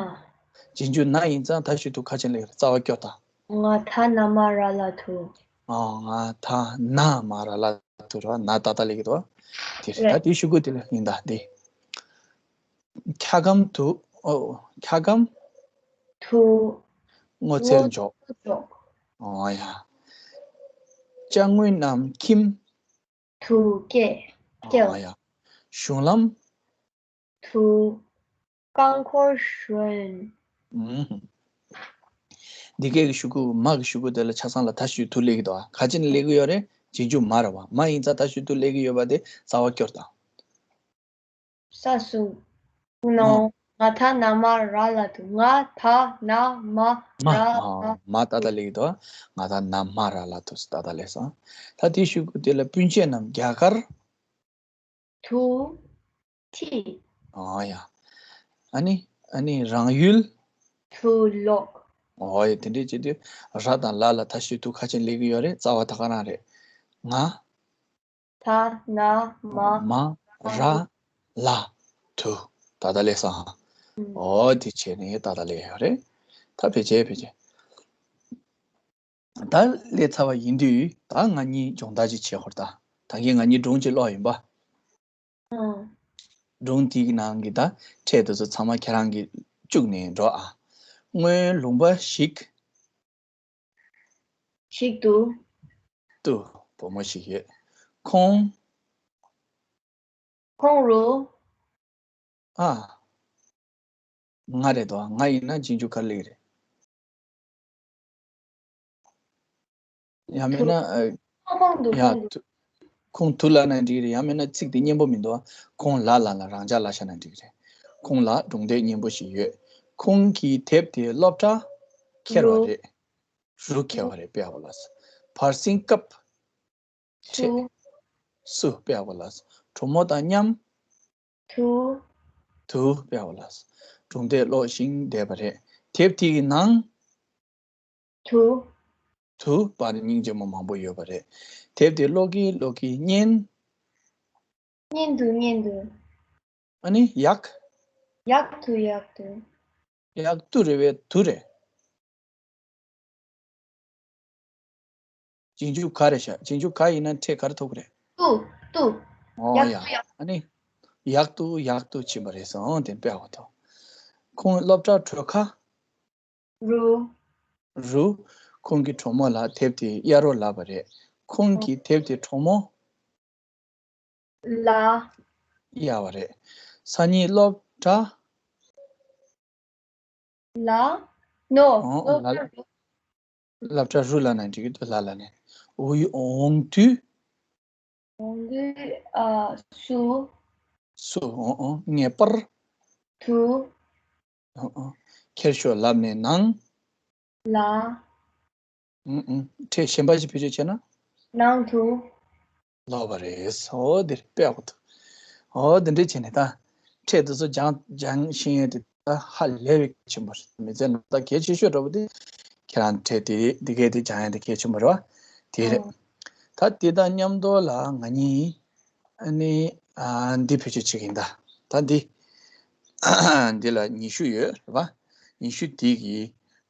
རྗེས་འཇུག་ན་ཡིན་ཙང་ད་གཞི་དུ་ག་ཅི་ནས་སླེབས་ཀྱི་རེད། རྩ་བ་སྐྱོར་དང་། ང་ད་ན་མ་ར་ལ་དུ། ཨ་ང་ད་ན་མ་ར་ལ་དུ་ར། ན་ད་ད་སླེབས་ཀྱི་འདུག་དེ་རེད། ད་དེའི་གཞུག་གུ་དེ་ལ་ཡིན་ད་འདི། འཁྱག་སྒམ་དུ། ཨོ་འཁྱག་སྒམ། དུ། སྔོ་ཚལ་འཇོག་འཇོག་ཨོ་ཡ། ཅ་དངོས་རྣམས་ཁྱིམ། དུ་སྐྱེལ། སྐྱེལ། ཨོ་ཡ། གཞུང་ལམ། དུ། རྐང་འཁོར་ཞོན། འདི་གའི་གཞུག་གུ་མ་གི་གཞུག་གུ་དེ་ལ་ཆ་ཚང་ལ་ད་གཞུག་དུ་སླེབས་ཀྱི་འདུག་ག་ཅི་ནས་སླེབས་ཀྱི་ཡོད་རེད། རྗེས་འཇུག་མ་ར་བ། མ་ཡིན་ཙང་ད་གཞུག་དུ་སླེབས་ཀྱི་ཡོད་པ་དེ་རྩ་བ་སྐྱོར་དང་། ས་སུ། ནོ། ང་ད་ན་མ་ར་ལ་དུ། ང་ད་ན་མ་ར་ལ། མ་ད་ད་སླེབས་ཀྱི་འདུག་ང་ད་ན་མ་ར་ལ་དུ་ད་ད་སླེབས་སོང་། ད་དེའི་གཞུག་གུ་དེ་ལ་སྤུན་མཆེད་རྣམས་རྒྱ་གར། དུ། ཐི། ཨོ་ཡ། ཨ་ནི་ཨ་ནི་རང་ཡུལ། དུ་ལོག་ཨོ་ཡ། དེ་འདྲས་བྱེད་དུས་ར་དང་ལ་ལ་ད་གཞུག་དུ་ག་ཅི་ནས་སླེབས་ཀྱི་ཡོད་རེད། རྩ་བ་ད་ག་རང་རེད། ང་། ད་ན་མ་མ་ར་ལ་དུ་ད་ད་སླེབས་སོང་། ཨོ་དེ་བྱས་ནས་ད་ད་སླེབས་ཡོད་རེད། ད་ཕལ་ཆེར་ཕལ་ཆེར། ད་སླེབས་ཚར་བ་ཡིན་དུས་ད་ང་གཉིས་སྦྱོང་བརྡར་ཅིག་བྱེད་ཧོར། ད་ད་གིན་ང་གཉིས་སྒྲུང་ཅིག་ཀློག་ཡིན་པ། སྒྲུང་དེའི་ནང་གི་ད་ཕྲད་དེ་ཚོ་ཚང་མ་ཁྱེད་རང་གིས་བཅུག་ནས་འགྲོ་ཨ། སྔོན་ལུང་པ་ཞིག་ཞིག་ཏུ། ཏུ་བུ་མོ་ཞིག་ཡོད། ཁོང་། ཁོང་རུ། ཨ། ང་རེད་དོ། ང་ཡིན་ན་རྗེས་འཇུག་ག་རེ་སླེབས་ཀྱི་རེད། ཡང་མིན་ན། ཨ། ཁོང་དུ། ཡ། ཁོང་དུ། ཁོང་དུ་ལབ་ན་འགྲིག་གི་རེད། ཡང་མིན་ན་ཚིག་དེ་སྙན་པོ་མི་འདུག་ཁོང་ལ་ལ་ལ་རང་འཇགས་ལབ་བཞག་ན་འགྲིག་གི་རེད། ཁོང་ལ་སྒྲུང་དེབ་སྙན་པོ་ཞིག་ཡོད། ཁོང་གིས་དེབ་དེ་སློབ་གྲྭ་ཁྱེར་བ་རུ། རེད། རུ་ཁྱེར་བ་རེད། དཔེ་ཡག་པོ་ལབ་སོང་། བར་གསེང་སྐབས། ཕྲད། སུ། དཔེ་ཡག་པོ་ལབ་སོང་། གྲོགས་མོ་དང་མཉམ། དུ། དུ། དཔེ་ཡག་པོ་ལབ་སོང་། སྒྲུང་དེབ་ཀློག་བཞིན་བསྡད་པ་རེད། དེབ་དེ་གི་ནང་། དུ། དུ་པར་སྙིང་རྗེ་མོ་མང་པོ་ཡོད་པ་རེད། དེབ་དེ་ཀློག་གིན་ཀློག་གིན་སྙན། སྙན་དུ་སྙན་དུ། ཨ་ནི་ཡག་ཡག་ཏུ། ཡག་ཏུ། ཡག་ཏུ་རེད་པས་དུ་རེད། རྗེས་འཇུག་ག་རེ་བཞག་རྗེས་འཇུག་ག་ཡིན་ན་ཕྲད་ག་རེ་ཐོབ་ཀྱི་རེད། ཏུ། ཏུ། ཨོ་ཡག་ཡ། ཏུ་ཡག་ཨ་ནི། ཡག་ཏུ་ཡག་ཏུ་ཕྱིན་པ་རེད་སོང་། དེ་དཔེ་ཡག་པོ་འདུག་ཁོང་སློབ་གྲྭ་གྲོལ་ཁ། རུ། རུ། ཁོང་གི་གྲོགས་མོ་ལ་དེབ་དེ་གཡར་རོགས་ལབ་པ་རེད། ཁོང་གིས་དེབ་དེ་གྲོགས་མོ། ལ། གཡར་བ་རེད། སང་ཉིན་སློབ། ཏྲ། ལ། ནོ། ཨོ། ལ། སློབ་གྲྭ་རུ་ལ་ན་འགྲིག་གི་འདུག་ལ་ལ་ནས། འོ་ཡི་འོང་དུས། འོང་དུས། ཨ། སུ། སུ། ཨོ་ཨོ། ངེས་པར། དུ། ཨོ་ཨོ། ཁྱེར་ཤོག་ལབ་ནས་ནང་། ལ། ཨུ་ཨུ། ཕྲད་གཞན་པ་ཞིག་བེད་སྤྱོད་བྱས་ན། ནང་དུ། ལོག་པ་རེད། ཨོ་འདིར་དཔེ་ཡག་པོ་འདུག་ཨོ་འདི་འདྲས་བྱས་ནས་ད། ཕྲད་དེ་ཚོ་སྦྱང་སྦྱང་ཤེས་ཡོན་དེ་ད་ཧ་ལས་པའི་གལ་ཆེན་པོ་རེད། མི་ཚེ་ནང་ད་གལ་ཆེ་ཤོས་འདྲ་པོ་དེ། ཁྱེད་རང་ཕྲད་དེ་འདི་གས་དེ་སྦྱང་ཡ་དེ་གལ་ཆེན་པོ་རེད་བ། དེ་རེད། ཨང་། ད་དེ་དང་མཉམ་དུ་ལ་ང་གཉིས། ཨ་ནི། ཨ། འདི་བེད་སྤྱོད་བྱེད་ཀྱི་ཡིན་ད། ད་འདི། འདི་ལ་ཉི་ཤུ་ཡོད་རེད་བ། ཉི་ཤུ་འདི་གི།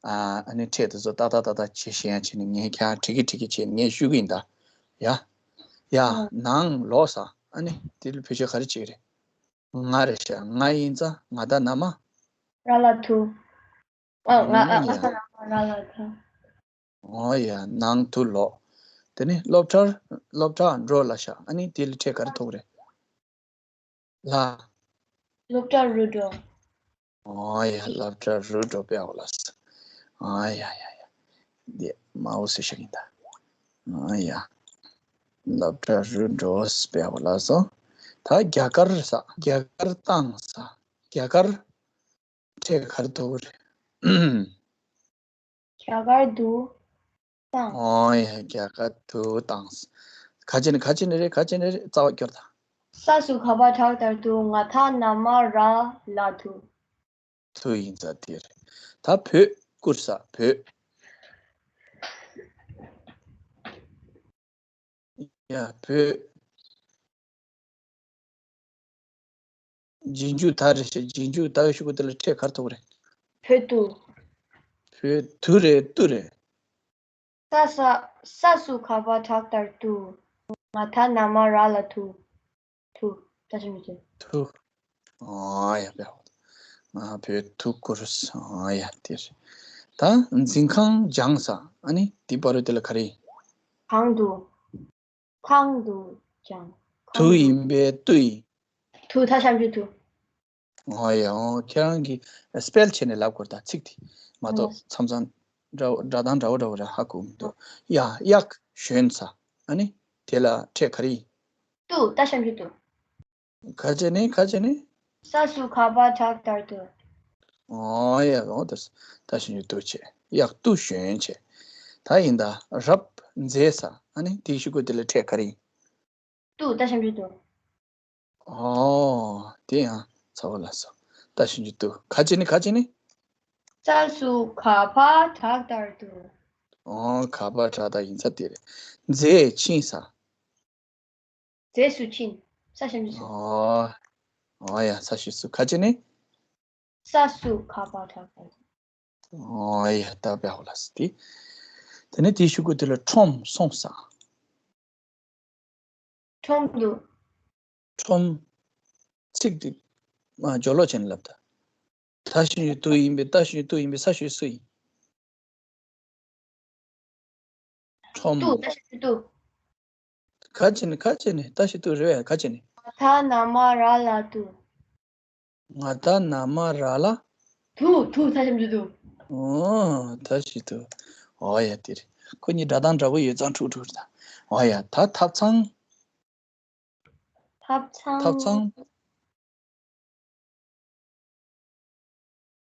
ཨ། ཨ་ནི་ཕྲད་དེ་ཚོ་ཏག་ཏག་ཏག་ཏག་བྱེད་ཤེས་ཡ་བྱས་ནས་ངས་ཁྱེད་རང་བྲིས་ཀྱི་བྲིས་ཀྱི་བྱས་ངས་ཞུ་གི་ཡིན་ད། ཡ། ཡ། ཨང་། ནང་ལོགས་ས། ཨ་ནི་འདི་ལ་བེད་སྤྱོད་ག་རེ་བྱེད་ཀྱི་རེད། ང་རེད་ཤག་ང་ཡིན་ཙང་ང་ད་ན་མ། ར་ལ་དུ། ཨ། ང་། ཨ། ཨང་། ང་ཡ། ད་ན་མ་ར་ལ་དུ། ཨོ་ཡ། ནང་དུ་ལོག་དེ་ནས་སློབ་གྲྭར། སློབ་གྲྭར་འགྲོ་ལབ་ཤག་ཨ་ནི་དེ་ལ་ཕྲད་ག་རེ་ཐོབ་རེད། ལ། སློབ་གྲྭ་རུ་འགྲོ། ཨོ་ཡ། སློབ་གྲྭ་རུ་འགྲོ་དཔེ་ཡག་པོ་ལབ་སོང་། ཨ་ཡ་ཡ་ཡ། འདི་མ་འོ་སེ་ཤག་ཡིན་ད། ཨ་ཡ། སློབ་གྲྭ་རུ་འགྲོ་དཔེ་ཡག་པོ་ལབ་སོང་། ད་རྒྱ་གར་ས། རྒྱ་གར་བཏང་ས། རྒྱ་གར། ཕྲད་ག་རེ་ཐོབ་རེད། རྒྱ་གར་དུ་བཏང་། ཨོ་ཡ། རྒྱ་གར་དུ་བཏང་། ག་ཅི་ནས་ག་ཅི་ནས་རེད། ག་ཅི་ནས་རེད། རྩ་བ་སྐྱོར་དང་། ས་སུ་ག་པ་བྲག་ལྟར་དུ། ང་ད་ན་མ་ར་ལ་དུ། དུ་ཡིན་ཙང་དེ་རེད། ད་བོད་བཀུར་ས་བོད། ཡ། བོད། རྗེས་འཇུག་ད་རེད་ཤག་རྗེས་འཇུག་ད་གི་ཤུ་གུ་དེ་ལ་ཕྲད་ག་རེ་ཐོབ་རེད། བོད་དུ། བོད་དུ་རེད། ཏུ་རེད། ས་ས། ས་སུ་ག་པ་བྲག་ལྟར་དུ། ང་ད་ན་མ་ར་ལ་དུ། དུ། ད་ཅི་མི་ཅི། དུ། ཨ་ཡ། བོད། ང་བོད་དུ་བཀུར། ཨ་ཡ། དེ་རེད། ད་འཛིན་ཁང་སྦྱངས་ས། ཨ་ནི་དེ་བར་དུ་དེ་ལ་ག་རེ་ཡིན། ཁང་དུ། ཁང་དུ་སྦྱངས། དུ་ཁང་དུ། ཡིན་པས་དུ་ཡིན། དུ། ད་གཤམ་གྱི་དུ། ཨོ་ཡ། ཨོ། ཁྱེད་རང་གིས་སྤེལ་བྱས་ནས་ལབ་དགོས་རེད་ད་ཚིག་དེ། མ་གཏོགས་ཨོ། མཚམས་མཚམས་འདྲ་བོ་འདྲ་དང་འདྲ་བོ་འདྲ་བོ་རེད། ཧ་གོ་མི་འདུག་ཡ། གཡག་ཞོན་ས། ཨ་ནི་དེ་ལ་ཕྲད་ག་རེ་ཡིན། དུ། ད་གཤམ་གྱི་དུ། ག་བྱས་ནས། ག་བྱས་ནས། ས་སུ་ག་པ་བྲག་ལྟར་དུ། ཨོ་ཡ། ཨོ་ད་ད་གཤམ་གྱི་དུ་བྱས། གཡག་དུ་ཞོན་བྱས། ད་ཡིན་ད། རབ་མཛེས་ས། ཨ་ནི་དེའི་ཤུ་གུ་དེ་ལ་ཕྲད་ག་རེ་ཡིན། དུ། ད་གཤམ་གྱི་དུ། ཨོ། དེ་ཡང་ཚ་བོ་ལ་སོ། ད་གཤམ་གྱི་དུ། ག་བྱས་ནས། ག་བྱས་ནས། ས་སུ་ག་པ་བྲག་ལྟར་དུ། ཨོ། ག་པ་བྲག་ལྟར་ཡིན་ས་དེ་རེད། མཛེས་ཕྱིན་ས། མཛེས་སུ་ཕྱིན། ས་གཤམ་གྱི་སུ། ཨོ། ཨོ་ཡ། ས་གཤམ་གྱི་སུ། ག་བྱས་ནས། ས་སུ་ག་པ་བྲག་ལྟར་དུ། ཨོ་ཡ། ད་དཔེ་ཡག་པོ་ལབ་སོང་དེ། དེ་ནས་དེའི་ཤུ་གུ་དེ་ལ་ཁྲོམ་སོང་ས། ཁྲོམ་དུ། ཁྲོམ། ཚིག་དེ་མ་སྦྱོར་ཀློག་བྱས་ནས་ལབ་ད། ད་གཤམ་གྱི་དུ་ཡིན་པས། ད་གཤམ་གྱི་དུ་ཡིན་པས་ས་གཤམ་གྱི་སུ་ཡིན། ཁྲོམ། དུ། ད་གཤམ་གྱི་དུ། ག་བྱས་ནས། ག་བྱས་ནས། ད་གཤམ་གྱི་དུ་རེད་པས། ག་བྱས་ནས། ང་ད་ན་མ་ར་ལ་དུ། ང་ད་ན་མ་ར་ལ། དུ། དུ། ད་གཤམ་གྱི་དུ། ཨོ། ད་གཤམ་གྱི་དུ། ཨོ་ཡ། དེ་རེད། ཁོ་གཉིས་འདྲ་དང་འདྲ་པོ་ཡོད་ཙང་འཁྲུག་འཁྲུག་རེད་ད། ཨོ་ཡ། ད་ཐབ་ཚང་། ཐབ་ཚང་། ཐབ་ཚང་།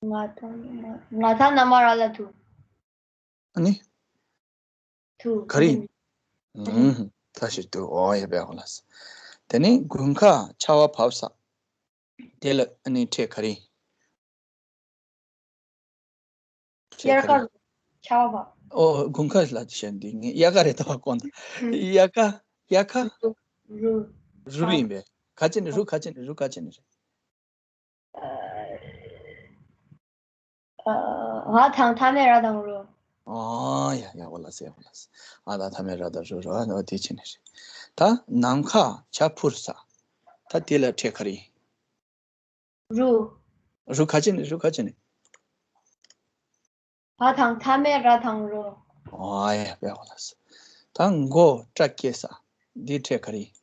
ང་ད་ང་ད་ན་མ་ར་ལ་དུ། ཨ་ནི། དུ། ག་རེ་ཡིན། ཨུམ། ད་གཤམ་གྱི་དུ། ཨོ་ཡ། དཔེ་ཡག་པོ་ལབ་སོང་། དེ་ནས་དགུན་ཁ་ཆར་པ་བབས་ས། དེ་ལ་ཨ་ནི་ཕྲད་ག་རེ་ཡིན། ཕྲད་ག་རེ་ཡིན། དབྱར་ཁ། ཆར་པ། ཨོ། དགུན་ཁ་ལབ་བྱས་འདི་ངས་དབྱར་ཁ་རེད་ད་བ་དགོངས་དག་ཨུམ། དབྱར་ཁ། དབྱར་ཁ། རུ། རུ། རུ་ཡིན་པས། ག་བྱས་ནས། རུ་ག་བྱས་ནས། རུ་ག་བྱས་ནས་རེད། ཨ། ཨ། ང་དང་མཐའ་མེད་ར་དང་རུ། ཨ་ཡ་ཡ། འོ་ལགས་སེ། འོ་ལགས་སེ། ང་དང་མཐའ་མེད་ར་དང་རུ་རུ། ཨ་ནི་འོ་དེ་བྱས་ནས་རེད། ད་ནམ་མཁའ་བྱ་འཕུར་ས། ད་དེ་ལ་ཕྲད་ག་རེ་ཡིན། རུ། རུ་ག་བྱས་ནས། རུ་ག་བྱས་ནས། ང་དང་མཐའ་མེད་ར་དང་རུ། ཨ་ཡ། དཔེ་འོ་ལགས་སེ། ད་མགོ་སྐྲ་སྐྱེས་ས། འདི་ཕྲད་ག་རེ་ཡིན།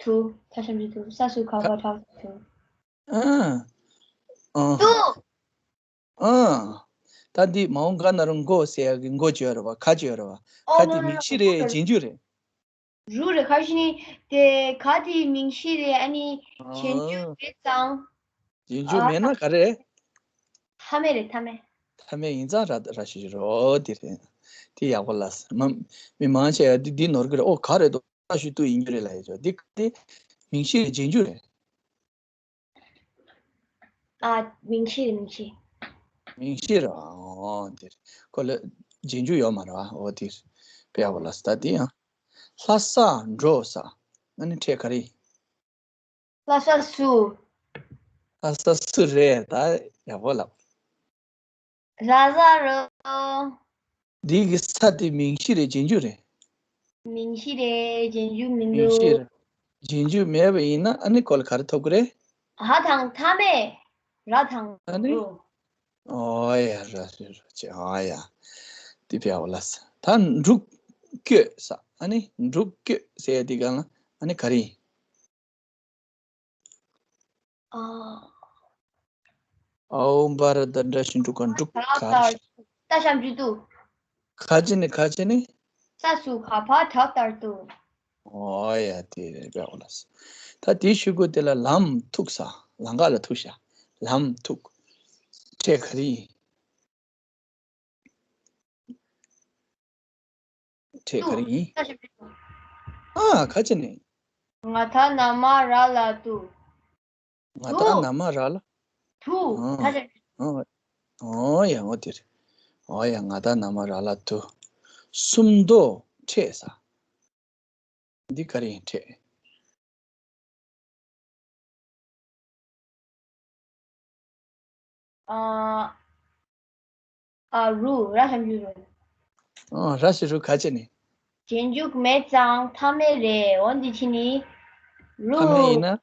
དུ། ད་ཤམ་ཅི་དུ། ས་སུ་ཁ་ཕ་ཁྲག་དུ། ཨ། ཨ། དུ། ཨ། ད་འདི་མ་འོངས་ག་ན་རུ་མགོ་ཟེར་ཡག་གི་མགོ་ཅི་ཡོད་རེད་བ། ག་ཅི་ཡོད་རེད་བ། ཨོ་ག་དེ་མིང་གཞི་རེད། རྒྱན་འཇུག་རེད། རུ་རེད། ག་ཞིག་ནི་དེ་ག་དེ་མིང་གཞི་རེད། ཨ་ནི་རྒྱན་འཇུག་ཨ། མེད་ཙང་། རྒྱན་འཇུག་ཨ། མེད་ན་ག་རེད། མཐའ་མེད་རེད། མཐའ་མེད། མཐའ་མེད་ཡིན་ཙང་ར་ར་ཞིག་རོ་དེ་རེད། དེ་ཡག་པོ་ལ་ས་མ། མི་མང་ཆེ་ཡ་དེ་འདི་ནོར་གི་རེད། ཨོ་ག་རེད་དོ། ས་ཞུ་དུ་ཡིན་རྒྱུ་རེད་ལ་ཡ་ཆོ། འདི་ག་དེ་མིང་གཞི་རེད། རྒྱན་འཇུག་རེད། ཨ། མིང་གཞི་རེད། མིང་གཞི། མིང་གཞི་རེད། ཨོ་དེ་རེད། ཁོ་ལ་རྒྱན་འཇུག་ཡོད་མ་རེད་བ། ཨོ་དེ་རེད། དཔེ་ཡག་པོ་ལ་ས། ད་དེ་ཡང་ལྷ་ས་འགྲོ་ས། ཨ་ནི་ཕྲད་ག་རེ། ལྷ་ས་སུ། ལྷ་ས་སུ་རེད། ད་ཡག་པོ་ལབ། ར་ས་རོ། འདི་གི་ས་དེ་མིང་གཞི་རེད། རྗེས་འཇུག་རེད། མིང་གཞི་རེད། རྗེས་འཇུག་མི་མིང་གཞི་འདུག་རེད། རྗེས་འཇུག་མེད་པ་ཡིན་ན་ཨ་ནི་གོ་ལ་ག་རེ་ཐོབ་ཀྱི་རེད། ཧ་དང་མཐའ་མེད། ར་དང་ཨ་ནི། རོ། ཨོ་ཡ། ར་ཞེས་རོ་ཅེ། ཨ་ཡ། འདི་ཕེ་ཨོ་ལ་ས། ད་འབྲུག་བསྐྱོད་ས། ཨ་ནི་འབྲུག་བསྐྱོད་ཟེར་ཡ་འདི་ག་ལ་ཨ་ནི་ག་རེ་ཡིན། ཨ། ཨའོ་འབར་ད་འདྲ་ཞིག་འབྲུག་ག་འབྲུག་ག་རེ་ཞིག་ད་ཤམ་ཅི་དུ། ཁ་ཅི་ནི་ཁ་ཅི་ནི། ས་སུ་ཁ་ཕ་ཁྲག་ལྟར་དུ། ཨོ་ཡ། དེ་རེད་པས་ཨོ་ལ་ས། ད་དེའི་གཞུག་གུ་དེ་ལ་ལམ་ཐུག་ས། ལམ་ཁ་ལ་ཐུག་ཤག་ལམ་ཐུག་ཕྲད་ག་རེ་ཡིན། ཕྲད་ག་རེ་ཡིན། ཨ་ཁ་ཅི་ནི། ང་ད་ན་མ་ར་ལ་དུ། ང་ད་ན་མ་ར་ལ། དུ། ཨ། ད་ཅི། ཨ། ཨོ་ཡ་ངོ་དེ་རེད། ཨོ་ཡ། ང་ད་ན་མ་ར་ལ་དུ། སུམ་མདོ་ཕྲད་ས། འདི་ག་རེ་ཡིན། ཕྲད། ཨ། ཨ་རུ། ར་ཤམ་ཅི་རུ། ཨ། ར་ཞེས་རུ་ཁ་ཅི་ནི། རྗེས་འཇུག་མེད་ཙང་མཐའ་མེད་རེད། འོན་ཏེ་ཕྱི་ནི། རུ། མཐའ་མེད་ཡིན་ན།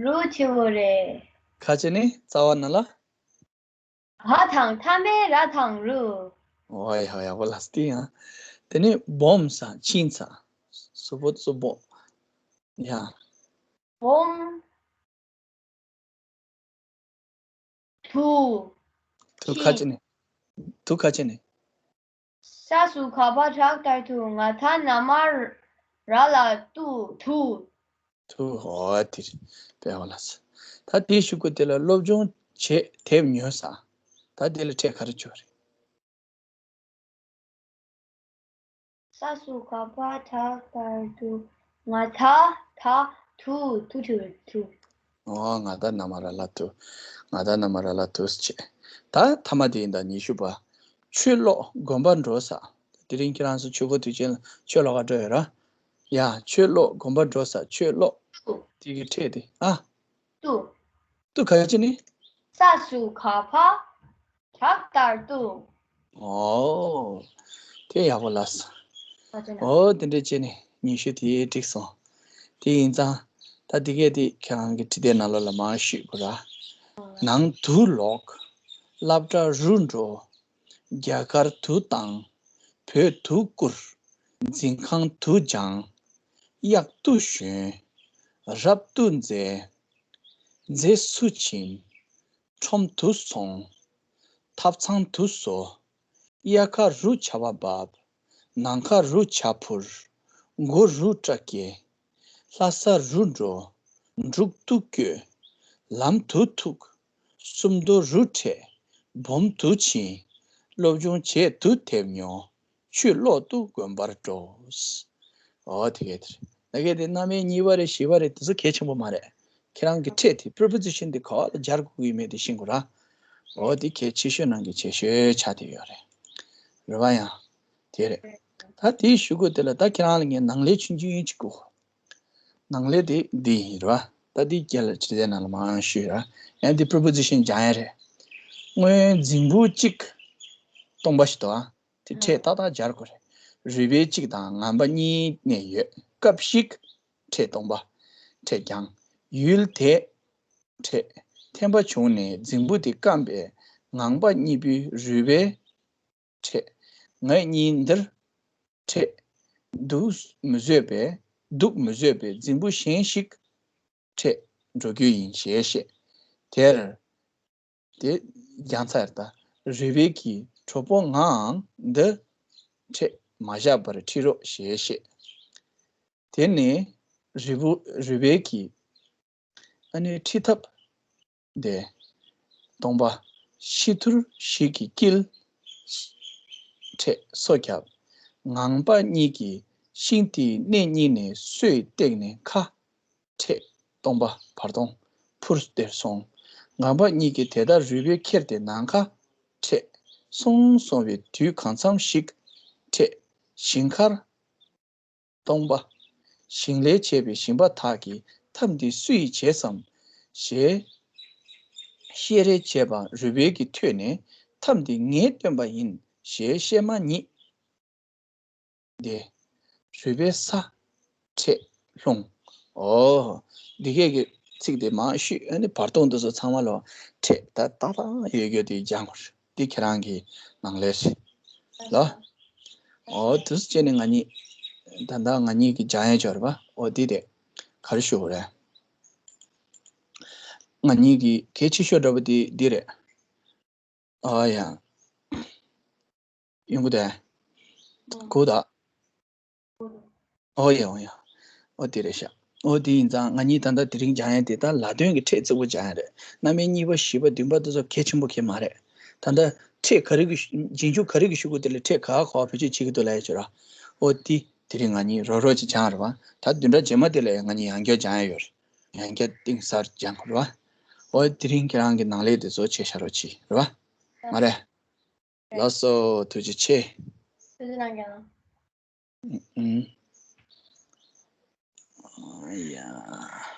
རུ་ཆེ་བོ་རེད། ཁ་ཅི་ནི་རྩ་བ་ན་ལ། ཧ་དང་མཐའ་མེད་ར་དང་རུ། ཨོ་ཡ་ཡག་པོ་ལ་སྟེ་ཡང་། དེ་ནི་སྦོམ་ས་ཕྱིན་ས། སུ་བོ་སུ་བོ། ཡ། སྦོམ། དུ། དུ་ཁ་ཅི་ནི། དུ་ཁ་ཅི་ནི། ས་སུ་ཁ་ཕ་ཁྲག་ལྟར་དུ། ང་ད་ན་མ་ར་ལ་དུ། དུ། དུ། ཨོ་དེ་རེད་པས་ཨོ་ལ་ས། ད་དེའི་གཞུག་གུ་དེ་ལ་སློབ་སྦྱོང་བྱེད་དེབ་ཉོ་ས། ད་དེ་ལ་ཕྲད་ག་རེ་བྱོས་རེད། ས་སུ་ཁ་ཕ་ཁྲག་ལྟར་དུ། ང་ད་ད་དུ། དུ་ཆུ་དུ། ཨོ་ང་ད་ན་མ་ར་ལ་དུ། ང་ད་ན་མ་ར་ལ་དུ་ཆེ། ད་ཐ་མ་དེ་ཡིན། ད་ཉི་ཤུ་པ། ཆོས་ཀློག་དགོན་པ་འགྲོ་ས། དེ་རིང་ཁྱེད་རང་ཚོ་ཆོས་སྒོ་དུས་ཆེན་ལ་ཆོས་ཀློག་ག་འགྲོ་ཡོད་ར། ཡ། ཆོས་ཀློག་དགོན་པ་འགྲོ་ས། ཆོས་ཀློག་དུ། དེ་གི་ཕྲད་དེ་ཨ། དུ། དུ་ག་ཅི་ནི། ས་སུ་ཁ་ཕ་ཁྲག་ལྟར་དུ། ཨོ། དེ་ཡག་པོ་ལ་ས། ཨོ་དེ་འདྲ་བྱས་ནས་ཉི་ཤུ་དེ་འགྲིག་སོང་། དེ་ཡིན་ཙང་ད་དེ་གས་དེ་ཁྱེད་རང་གི་བྲིས་དེབ་ནང་ལོགས་ལ་མར་བཤུས་དགོས་ར། ནང་དུ་ལོག་སློབ་གྲྭ་རུ་འགྲོ། རྒྱ་གར་དུ་བཏང་། བོད་དུ་བསྐུར། འཛིན་ཁང་དུ་སྦྱངས། གཡག་ཏུ་ཞོན། རབ་ཏུ་མཛེས། མཛེས་སུ་ཕྱིན། ཁྲོམ་དུ་སོང་། ཐབ་ཚང་དུ་བཟོ། དབྱར་ཁ་རུ་ཆར་པ་འབབ། ནམ་མཁའ་རུ་བྱ་འཕུར། མགོ་རུ་སྐྲ་སྐྱེ། ལྷ་ས་རུ་འགྲོ། འབྲུག་ཏུ་བསྐྱོད། ལམ་དུ་ཐུག་སུམ་མདོ་རུ་འཕྲད། སྦོམ་དུ་ཕྱིན། སློབ་སྦྱོང་བྱེད་དུ་དེབ་ཉོ། ཆོས་ཀློག་ཏུ་དགོན་པར་འགྲོ། ཨོ་དེ་གས་དེ་རེད། ད་གས་དེ་རྣམ་དབྱེ་གཉིས་པ་རེད། བཞི་པ་རེད། དེ་ཚོ་གལ་ཆེན་པོ་མ་རེད། ཁྱེད་རང་གི་ཕྲད་དེ་པྲོ་པོ་ཟི་ཤན་དེ་ག་པར་ལ་སྦྱར་དགོས་ཀྱི་ཡོད་མེད་དེ་ཤེས་དགོས་ར། ཨོ་དེ་གལ་ཆེ་ཤོས་ནང་གི་ཆེ་ཤོས་ཆགས་བསྡད་ཡོད་རེད། རེད་པ། ཡང་དེ་རེད། ད་དེའི་གཞུག་གུ་དེ་ལ་ད་ཁྱེད་རང་ལ་ངས་ནང་ལས་ཆུང་ཆུང་ཡིན་གཅིག་དགོས། ནང་ལས་དེ་འདི་ཡིན་ར། ད་འདི་རྒྱལ་ལ་ཕྱི་རྫས་ནང་ལ་མང་ཤོས་ར། ཡང་འདི་པྲོ་པོ་ཟི་ཤན་སྦྱང་ཡ་རེད། སྔོན་རྫིང་བུ་གཅིག་སྟོང་པ་ཞིག་འདུག་ཨ། དེ་ཕྲད་ཏག་ཏག་སྦྱར་དགོས་རེད། རུས་སྦལ་གཅིག་དང་ངན་པ་གཉིས་ནས་ཡོད། སྐབས་ཤིག་ཕྲད་སྟོང་པ། ཕྲད་ཀྱང་། ཡུལ་དེ་ཕྲད་ཐན་པ་བྱུང་ནས་རྫིང་བུ་དེ་སྐམ་པས་ངང་པ་གཉིས་པོའི་རུས་སྦལ་ཕྲད། ངེད་གཉིས་འདིར་ཕྲད་འདུག་མི་བཟོད་པས་ འདུག་མི་བཟོད་པའི་རྫིང་བུ་གཞན་ཞིག་འཕྲད་འགྲོ་རྒྱུ་ཡིན་ཞེས་བཤད། དེར། དེ་རྒྱང་ཚར་ད། རུས་སྦལ་གྱིས་གྲོགས་པོ་ངའང་འདི་འཕྲད་མ་བཞག་པར་ཁྲིད་རོགས་ཞེས་བཤད། དེ་ནས་རུས་བུ་རུས་སྦལ་གྱིས་ཨ་ནི་ཁྲིད་ཐབས་དེ་སྟོང་པ་ཤི་ཐུར་ཞིག་གི་དཀྱིལ་འཕྲད་སོ་བརྒྱབ། ངང་པ་གཉིས་ཀྱིས་ཤིང་དེའི་སྣེ་གཉིས་ནས་སོས་བཏེགས་ནས་ཁ་འཕྲད་སྟོང་པ་བར་སྟོང་འཕུར་སྟེར་སོང་། ངང་པ་གཉིས་ཀྱིས་དེ་ལྟར་རུས་སྦལ་ཁྱེར་ཏེ་ནམ་མཁའ་འཕྲད་སོང་སོང་བའི་དུས་གང་འཚམ་ཞིག་འཕྲད་ཞིང་ཁར་སྟོང་པ། ཞིང་ལས་བྱས་པའི་ཞིང་པ་དག་གིས་ཐབས་འདི་སུ་ཡིས་བྱས་སམ་ཞེས་བཤད་རེས་བྱས་པ་རུས་སྦལ་གྱིས་ཐོས་ནས་ཐབས་འདི་ངས་བཏོན་པ་ཡིན་ཞེས་བཤད་མ་ཉིད། དེ། རུས་སྦལ་ས་འཕྲད་ལྷུང་། ཨོ། འདི་གས་ཀྱི་ཚིག་དེ་མང་ཤོས་ཨ་ནི་བར་སྟོང་དུ་སོ་ཚང་མ་ལོ་འཕྲད་ད་ཏག་ཏག་ཡོད་རྒྱུ་དེ་སྦྱང་དགོས། འདི་ཁྱེད་རང་གི་ནང་ལས་རེད་ལ། ཨོ་དུས་བྱས་ནས་ང་གཉིས་ད་ལྟ་ང་གཉིས་ཀྱི་སྦྱང་ཡས་ཅོར་བ་ཨོ་འདི་དེ་ག་རེ་ཞུ་དགོས་རེད། ང་གཉིས་ཀྱི་གལ་ཆེ་ཤོས་འདྲ་པོ་དེ་འདི་རེད། ཨོ་ཡ། ཡོང་གི་འདུག་ག་གོ་ད། ཨོ་ཡ་ཨོ་ཡ། ཨོ་དེ་རེད་ཤག་ཨོ་དེ་ཡིན་ཙང་ང་གཉིས་ད་ལྟ་དེ་རིང་སྦྱང་ཡ་དེ་ད་ལ་དོན་གྱི་ཕྲད་གཙོ་བོ་སྦྱང་ཡ་རེད། རྣམ་དབྱེ་གཉིས་པ་བཞི་པ་བདུན་པ་དེ་ཚོ་གལ་ཆེན་པོ་གལ་མ་རེད། ད་ལྟ་ཕྲད་ག་རེ་གི་རྗེས་འཇུག་ག་རེ་གི་ཤུ་གུ་དེ་ལ་ཕྲད་ག་ག་བེད་སྤྱོད་བྱེད་ཀྱི་འདུག་ལབ་ཡ་ཅིག་ར། ཨོ་དེ་དེ་རིང་ང་གཉིས་རོ་རོ་ཅིག་སྦྱང་རེད་བ། ད་བདུན་ཕྲག་རྗེས་མ་དེ་ལ་ཡང་ང་གཉིས་ཡང་བསྐྱར་སྦྱང་ཡ་ཡོད་རེད། ཡང་བསྐྱར་གཏིང་ཟབ་སྦྱང་དགོས་རེད་བ། ཨོ་དེ་རིང་ཁྱེད་རང་གི་ནང་ལས་དེ་ཚོ་བྱས་བཞག་རོགས་གྱིས་རེད་བ། མ་རེད། ལགས་སོ། ཐུགས་རྗེ་ཆེ། ཐུགས་རྗེ་གནང་རྒྱལ་ལགས། ཨུམ། ཨ་ཡ།